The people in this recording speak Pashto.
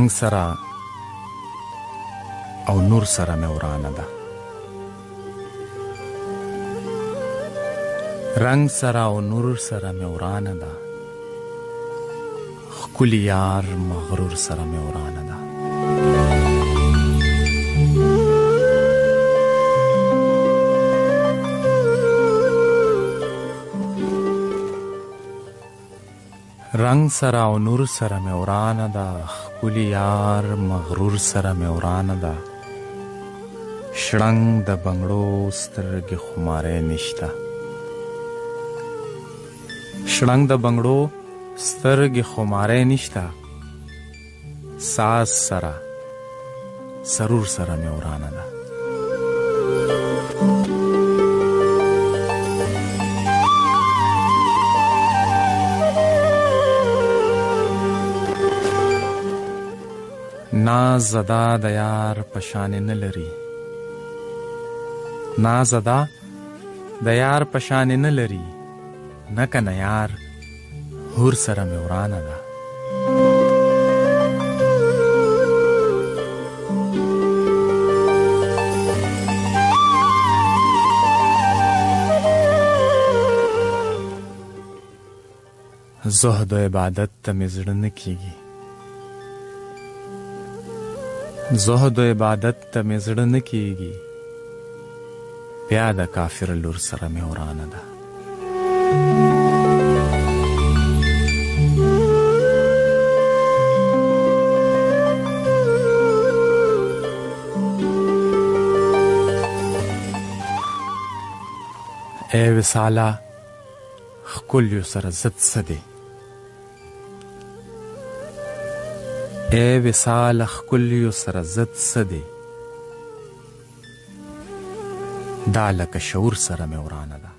رنګ سره او نور سره مې ورانه ده. رنګ سره او نور سره مې ورانه ده، ښکلي یار مغرور سره مې ورانه ده. رنګ سره او نور سره مې ورانه ده، ښکلي یار مغرور سره مې ورانه ده. شړنګ د بنګړو سترګې خمارې نشته، شړنګ د بنګړو سترګې خمارې نشته. ساز سره سرور سره مې ورانه ده. ناز ادا د یار په شان نه لري، ناز ادا د یار په شان نه لري، نه کنه یار حور سره مې ورانه ده. زهد او عبادت ته مې زړه نه کیږي، زهد او عبادت ته مې زړه نه کیږي، بیا د کافر لور سره مې ورانه ده. ای وصاله ښکلیو سره ضد څه دی، ای وصاله ښکلیو سره ضد څه دی، دا لکه شعور سره مې ورانه ده.